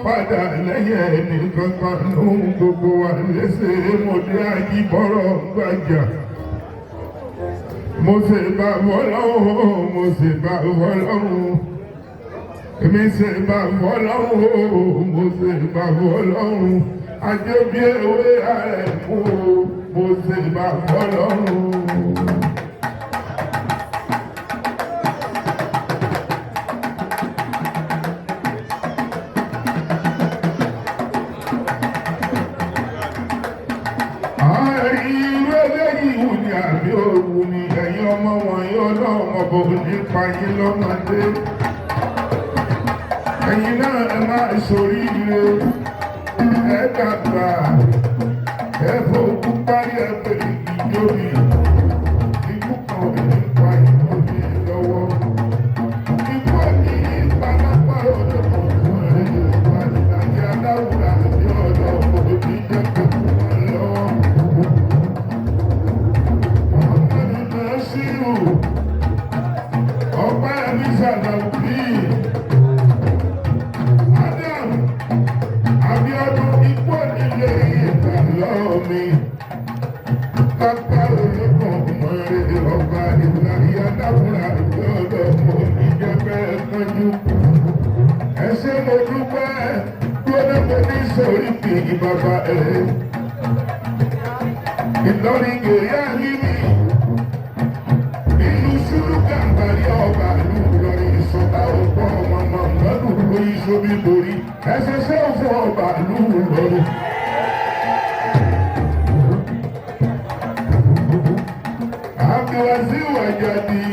Padà lẹ́yìn ẹnì kankan ló ń gbogbo wa léṣe mo dé Ajíbọ́rọ̀ gbàjà. Mo ṣe bá fọlọ́hún, mo ṣe bá fọlọ́hún, èmi ṣe bá fọlọ́hún, mo ṣe bá fọlọ́hún, àjọbí ewé ààrẹ mú, mo ṣe bá fọlọ́hún. Àárín eléyìí wù ní àbí òwú ni ẹ̀yin ọmọ wọ̀nyí, ọlọ́run ọbọ̀ nípa yín lọ́mọdé. Ẹ̀yin náà ẹ máa ṣoríire, ẹ dàgbà, ẹ fòkú parí, ẹ pè ìjóbi. Ikú kan ò ní pa ìjóbi lọ́wọ́. Ikú ò ní palápá ọdún ìpàdé aláwùrà àti ọ̀dọ́ òbí jẹ́ kó kú wọn lọ́wọ́. Nasiru, ọpẹ́ mi sàlàbí, Adam Abiodun, ikú onílé ìgbà lọ́wọ́ mi. Pápá olókùn mọ̀rẹ́ ọba ìlà ìyádáfúnra ìjọ́dọ̀ mo ní jẹ́ bẹ́ẹ̀ kánjú. Ẹ ṣé, mo dúpẹ́ gbọ́dọ̀, mo ní sórí kì í bàbá ẹ̀. Ìlọrin gèrè àlímì, ìlú Ṣúlù Gàmbàrí, ọba ìlú Ìlọrin, Ìṣọ̀lá òpó ọmọ Mọ̀mọ́dù lórí sóbì borí ẹsẹ̀ ṣé fún ọba ìlú Ìlọrin. Abdulwaziu Ajadi,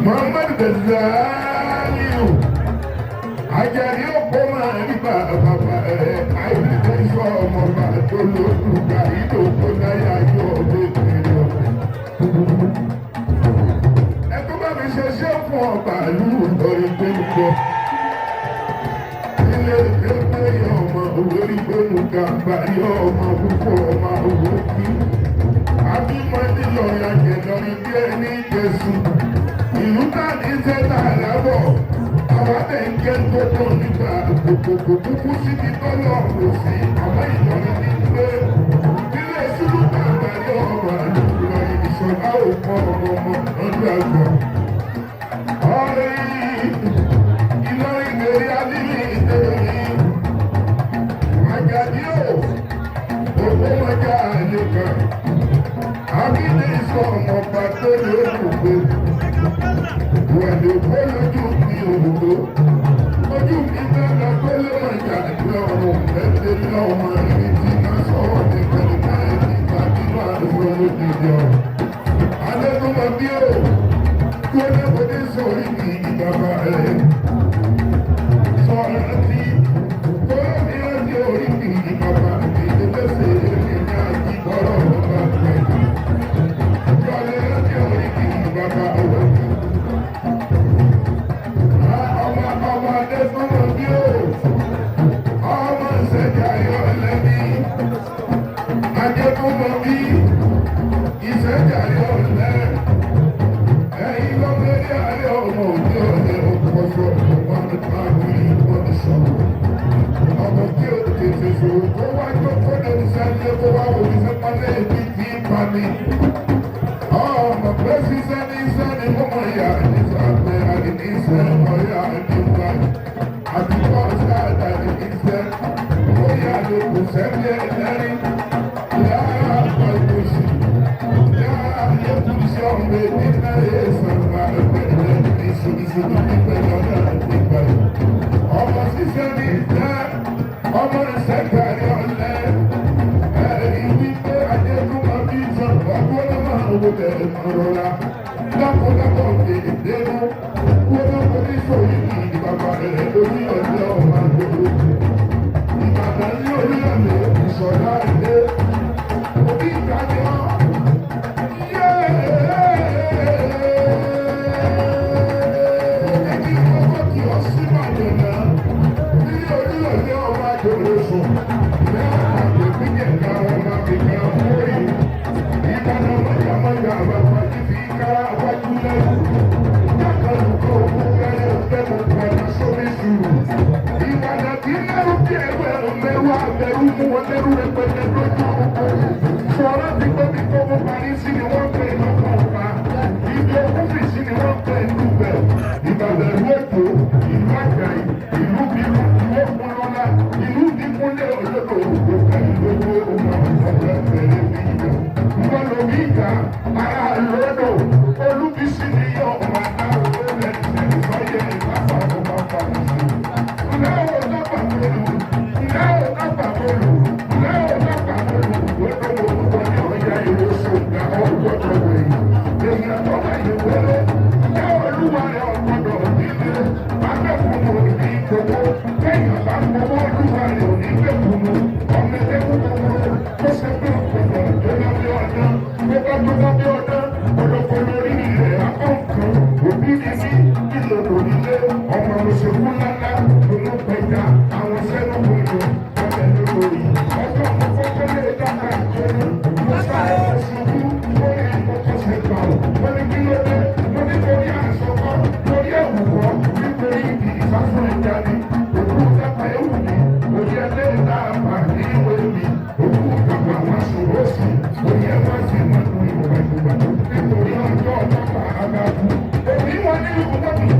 Muhammad Gazaliu Ajadi, òpó máa rí bàbá ẹ̀ àìlèdè sọ ọmọ bàbá tó lóṣù ìdòkó náyà yóò dé ìpínlẹ̀ ọ̀fẹ́. Ẹ tó bá mi ṣe ṣé fún ọba ìlú Ìlọrin tó ń bọ̀. Ilé ìgbé ọmọ olórí gbónú Gàmbàrí, ọmọ púpọ̀ ọmọ owó kí. Abímọ nílọrin àjẹlọrin bí ẹni Jésù. Ìlú náà ní sẹ́tà lábọ̀. Àwọn tẹ̀ ń jẹ́ tó tó nígbà gbogbogbò kúkú síbi tọ́lọ̀ kò sí. Àmọ́ Ìlọrin ní pé ilé Ṣúlù Gàmbàrí, ọmọ ìlú Ìlọrin, Ìṣọ̀lá òkú ọmọ ọmọ ọdún àgbà. Ọ̀rẹ́ Ìlọrin gèrè alílì ìtẹ̀lẹ́ Àjàdí ò ògbómọjà àlekà Akíndé sọ ọmọọba tó lóògùn wẹ̀lú kó lójú mi òwúrò ojú mi bẹ́ẹ̀ pé lọ́mọjà lọ́rùn ẹ̀dẹ́ lọ́mọ ibi tí máa sọ̀rọ̀ ní pẹ̀lú náà ní tàbí máa lọ lójijì ọ̀rọ̀. Adékúnmọ̀ bí o gbọ́dọ̀ sórí mi bàbá rẹ̀ sọ̀rọ̀ tí gbọ́dọ̀ ní láti orí mi bàbá mi lẹ́sẹ̀ èmi ní àjíbọ̀rọ̀ bàbá rẹ̀. Jọ̀lẹ̀ láti orí mi bàbá rẹ̀. Ọmọ ọmọ Adékúnmọ̀ bí o ọmọ ìṣẹ̀jà yọ lẹ́ni Adékúnmọ̀ bí ìṣẹ̀jà yọ lẹ́ ẹ̀yin lọ́mọdé ayé ọmọ òde ọ̀lẹ́ òkòṣọ wọn káàkiri wọn sọ̀rọ̀ ọmọ tí ó tètè sọ̀rọ̀ kó wá jókòó lórí sẹ́lẹ̀ kó wá wò ní sẹ́pálẹ̀ ibi tí ń pa ni ọmọ pé ṣiṣẹ́ ní sẹ́ni mọ́mọ́ ìyá ní sàmẹ́ àdìníṣẹ́ ọmọ ìyá nígbà àdìpọ̀ sáàdà àdìníṣẹ́ ó yà lóko sẹ́lẹ̀ ẹlẹ́rìí yàrá pàlùkùsì yàrá yẹkùsì ọ̀gbẹ́ nínú ẹ̀sán ọmọ ṣiṣẹ́ ní ìfẹ́ ọmọ ìṣẹ́kẹ̀rẹ́ ọ̀lẹ́ ẹ̀rí wípé adékúnmọ́ bí sọ ọgbọ́n náà wò lẹ̀ rọra lápòlápò dèdèrú wọ́n ní sòyí ní bàbá rẹ̀ lórí ọ̀dọ́ ọmọ àgbòrò Ìbàdàn ní orílẹ̀-èdè Ìṣọ̀lá ilé òbí ìdájọ́. Ẹni kọ́kọ́ kí ọ sí Ìbàdàn náà ní orílẹ̀-èdè ọmọ àgbòrò sùn lẹ́yìn àgbègbè kẹta ọmọ àgbègbè mórí Ìbàdàn mọ̀jàmọ́jà bàbá ti fi kára wájú lẹ́rù jákàlùkọ́ òkú kẹrẹ òfẹ́ mọ̀ padà sómi sùúrù Ìbàdàn. lẹ́rú mú wọn lẹ́rú rẹpẹtẹ lójú ogun. Sọ̀rọ̀ ti gbọ́ mi tó mú parí sí ni wọ́n pè lọ́kàn ọba. Ibi ogún fì sí ni wọ́n pè lùbẹ̀. Ìbàdàn ìlú Èkó, ìlú Àjàyí, ìlú Bílú, ìlú Ògúnlọ́lá, ìlú Bíkúnlé Òjòdò Ògbó pẹ̀lú lójú ọmọ ọ̀sẹ̀ fẹ̀rẹ̀ bí ìjà. Wọ́n lò mí ìjà, ara lọ́dọ̀, Olúbísí ni yọ̀ ọmọ adáwọ̀ lẹ́sẹ̀ sọ́yẹ̀ ìbáfà ọmọ fàlùsì. Ọmọ mùsùlùmí ńlá ló ń pẹja àwọn sẹ́nu kò yọ ọbẹ̀ lórí ọjọ́ kọ́kọ́ lè dáka ìjọba mo sáré ṣubú lórí àkọ́kọ́ ṣẹ̀gbà mo ní kí ló dé mo ní torí àṣọkọ́ torí ẹ̀wùkọ́ nítorí ibi ìfásùn ẹja ni òkú dápa ewu mi òye ẹlẹ́ta àpà ní ìwé mi òkú dàpọ̀ àwọn aṣòro sí òye wọn sì mọ̀ ní ìwà ìwà nítorí ọjọ́ dápa abájú òbí wọn ní ìwọ́n mi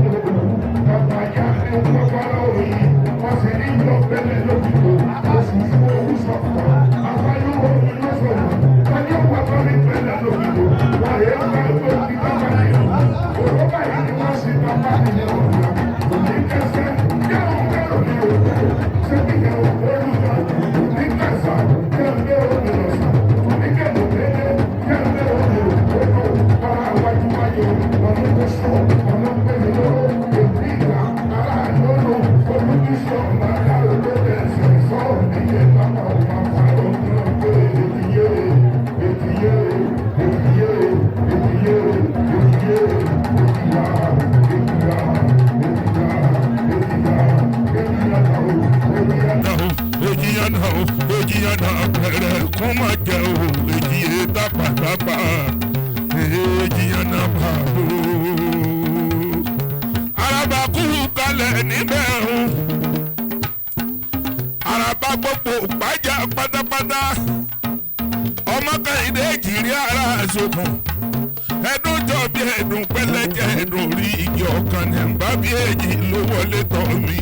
bàbá yá ní wọ́n bá lọ́wọ́ yìí wọ́n sì ní ìjọ pẹ́lẹ́ lójúkò oṣù fún owó sọ̀tọ̀ àbáyọ òun ló sọ̀rọ̀ wọ́n ní ọ̀pá bá mi pẹ́lẹ́ lójúkò wọ́n yẹ ká ló ti bàbá mi lọ òró báyìí ni wọ́n sì bàbá mi lọ ọ̀la òní kẹsẹ̀ yẹ́wò kẹrò ní òkú sẹ́kì kẹrò olùkọ́ òní kẹsà kẹ́ńdé òní lọ́sà òní kẹrò pẹ́lẹ́ kẹ́ńdé òní òkú ọ̀rọ̀ àwájúwájú ọ̀nà kò sọ ọ̀nà pẹ́lẹ́ lọ́wọ́ èmi ìlà ara lọ́nà olùdíṣọ́ màdá olóde ẹ̀sẹ̀ sọ̀rọ̀ níyẹn bàbá òun àfàrọ̀ náà pé ètìyé ètìyé ètìyé ètìyé ètìyé ètìyà ètìyà ètìyà ètìyà ètìyà náà Èjìyà náà èjìyà náà bẹ̀rẹ̀ kún máa jẹ o èjìyè tápàtápà èjìyà náà bá o. Araba kú kalẹ̀ níbẹ̀ o. Araba gbogbo pàjá pátápátá. Ọmọ Kẹ́hìndé jìrì ara àsokùn. Ẹdún jọ bí ẹdùn pẹlẹjẹ ẹdùn orí igi ọ̀kan ní bá bí èjì ló wọlé tọ̀ mí.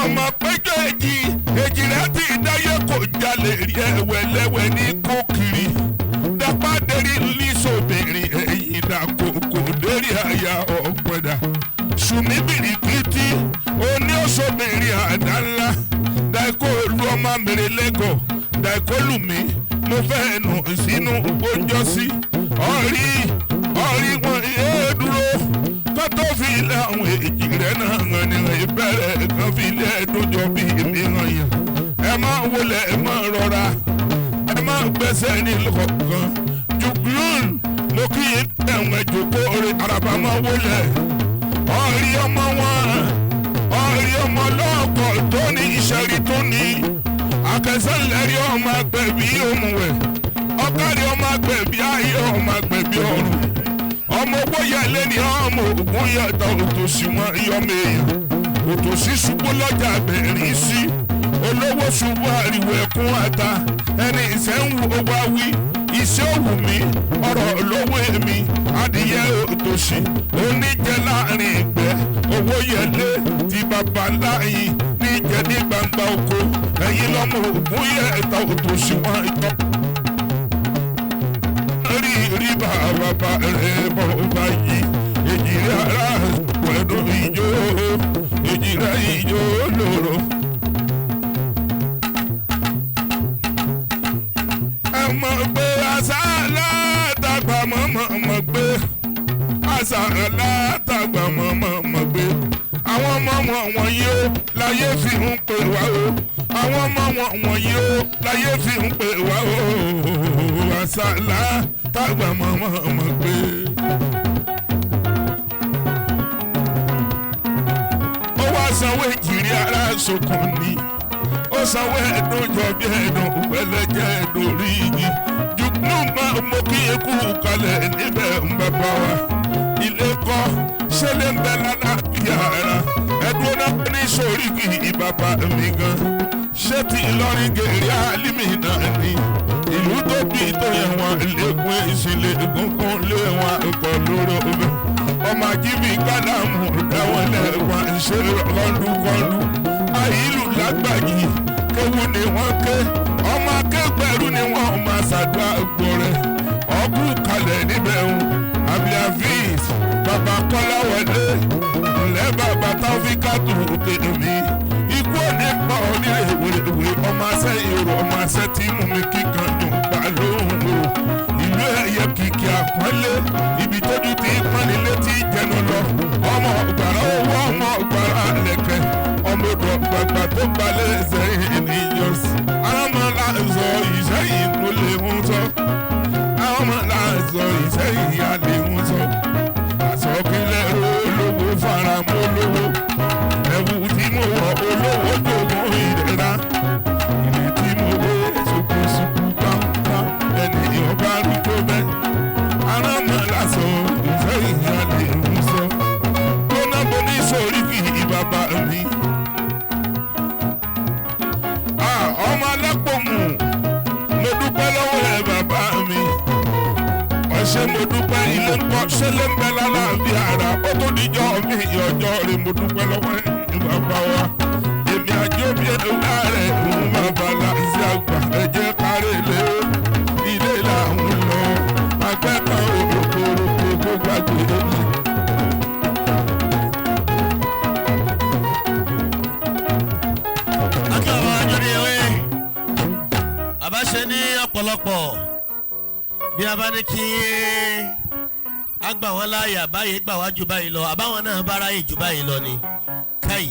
Ọmọ péjọ èjì èjì rẹ ti dáyé kò jalè rí ẹwẹlẹwẹ ní kó kiri. Dápá dérí lísòbìnrin ẹ̀yìn dàkókò dérí àyà ọ̀gbẹ̀dà. Sùnmí bìrìkìtì oní òṣòbìnrin àdá ńlá. Dàìkó olú ọmọ mèrè lẹ́gọ̀ dàìkó lù mí mo fẹ́ nù sínú oúnjọ́sí. Ọ̀rí ọ̀rí wọn yéé dúró kó tó fi ilé àwọn èjì rẹ̀ náà hàn ní ìbẹ̀rẹ̀ kan fi ilé ẹ̀dúnjọ bí mi hàn yàn. Ẹ máa wọlé ẹ máa rọra ẹ máa gbẹ́sẹ̀ ní lọ́kọ̀ọ̀kan. Jùgúlùn mo kí yín ẹ̀wọ̀n ẹ̀jọ̀kọ́ orí araba máa wọlé. Ọ̀rí ọmọ wọn ọ̀rí ọmọ lọ́ọ̀kọ̀ tó ní ìṣẹ̀rí tó ní. Àkẹsẹ̀lẹ̀rí ọmọ agbẹ̀bí òmùwẹ̀. Ọ̀kárí ọmọ agbẹ̀bí ayé ọmọ agbẹ̀bí ọ̀run. Ọmọ owó yẹlé ni ọmọ ògùn yàtọ̀ òtòṣì wọn yọmọ èèyàn. Òtòṣì ṣubú lọ́jà bẹ̀rẹ̀ sí. Olówó ṣubú àríwọ̀ ẹ̀kún ata. Ẹni ìṣẹ́ ń wo wá wí. Iṣẹ́ òwú mi, ọ̀rọ̀ lówó èmi. Adìyẹ òtòṣì, oníjẹ láàrin ìgbẹ́. Owó yẹlé ti bàbá ńlá yìí níjẹ ní gbangba oko. Ẹ̀yin lọ́mọ ògùn yẹ̀ta òtòṣì wọn yọ rí rí bàbá rẹ̀ bọ̀ báyìí èjì rẹ̀ ara pẹ̀lú ìjó èjì rẹ̀ ìjó lòrò. Ẹ mọ̀ pé àṣà látàgbà mọ̀mọ́ mọ̀ pé àṣà látàgbà mọ̀mọ́ mọ̀ pé àwọn ọmọ wọn wọ̀nyí ó láyé fi ń pè wá o àwọn ọmọ wọn wọ̀nyí ó láyé fi ń pè wá o àṣà látàgbà mọ̀mọ́ mọ̀ pé. Ó wá sanwó ìjìrì ara sokùn ni ó sanwó ẹ̀dùn jọ bí ẹ̀dùn pẹ̀lẹ́jẹ́ ẹ̀dùn orí igi jùkúnú máa mọ kí eku kalẹ̀ níbẹ̀ ń bàbá wa ilé kọ́ ṣẹlẹ̀ ń bẹ lálàáfíà ara ẹ̀dùn náà ní sórí kì í bàbá mi gan Ṣé ti Ìlọrin gèrè Álímì náà ni? Ìlú tó bí tó yẹ wọn lẹ́kùn ìṣẹ̀lẹ̀ egungun lé wọn kọ lóró bẹ́ẹ̀. Ọmọ ajíbi kálámù dáwọn lẹ́wọ̀n ṣe kọ́ńdúkọ́ńdú. Àìlù lágbàjì kéwu ni wọ́n ké. Ọmọ akẹ́gbẹ̀rú ni wọ́n máa ṣàdúrà gbọ́rẹ́. Ọkù kalẹ̀ níbẹ̀ ń Abdulhafiz bàbá Kọ́láwọlé ńlẹ́ bàbá Táfíkàtù tèmi. Ikú òní pa onílé wèrèwèrè ọmọ asẹ́ èrò ọmọ asẹ́ tí mú mi kíkan dùn pa lóhùn o. Ìlú ẹ̀yẹ kìkì àpọ́nlé ibi tójú ti pọ́nni létí jẹnu lọ. Ọmọ ọ̀gbàrá owó ọmọ ọ̀gbàrá lẹ̀kẹ̀ ọmọ odò gbàgbà tó gbalẹ̀ sẹ́yìn níjọ́sí. Àwọn ọmọ làzọ ìṣẹ́yìn ló lè ń sọ. Àwọn ọmọ làzọ ìṣẹ́yìn á lè ń sọ. Àsọkílẹ̀ olówó faramọ́ olówó. Ẹ̀wù tí mo wọ̀ olówó jogún ìdẹ̀ra. Ìrì tí mo wé ṣùkúṣùkú pàmpá ẹni ọba rújó bẹ́ẹ̀. Àwọn ọmọ làzọ ìṣẹ́yìn á lè ń sọ. Gbóná bo ní sórí kì í bàbá mi. Ọmọ alápòmù mo dúpẹ́ lọ́wọ́ ẹ bàbá mi. Ọ̀ṣẹ́ mo dúpẹ́ ilé ń kọ́ ṣẹlẹ̀ ń bẹ lálàáfíà ara ó tó díjọ́ mi ọjọ́ rẹ̀ mo dúpẹ́ lọ́wọ́ ẹ bàbá wa. Èmi àjọ bí ẹ̀wá rẹ̀ ń bàbá láti àgbà ẹ̀jẹ̀ kárẹ̀ lé ilé làwọn lọ akẹ́kọ̀ọ́ òkòròkò kó gbàgbé mi. Akẹ́wọ̀n ajórí ewé àbáṣe ní ọ̀pọ̀lọpọ̀ bí a bá ní kí a gbà wọ́n láàyè àbáyé gbà wá jù báyìí lọ àbáwọn náà bá ráyè jù báyìí lọ ni káyì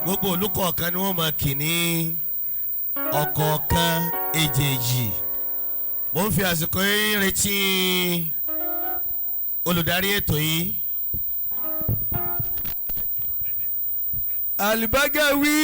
gbogbo olùkọ̀ọ̀kan ni wọ́n máa kì ní ọ̀kọ̀ọ̀kan èjèèjì. Mo ń fi àsìkò yìí retí olùdarí ètò yìí. Àlìbágà wí.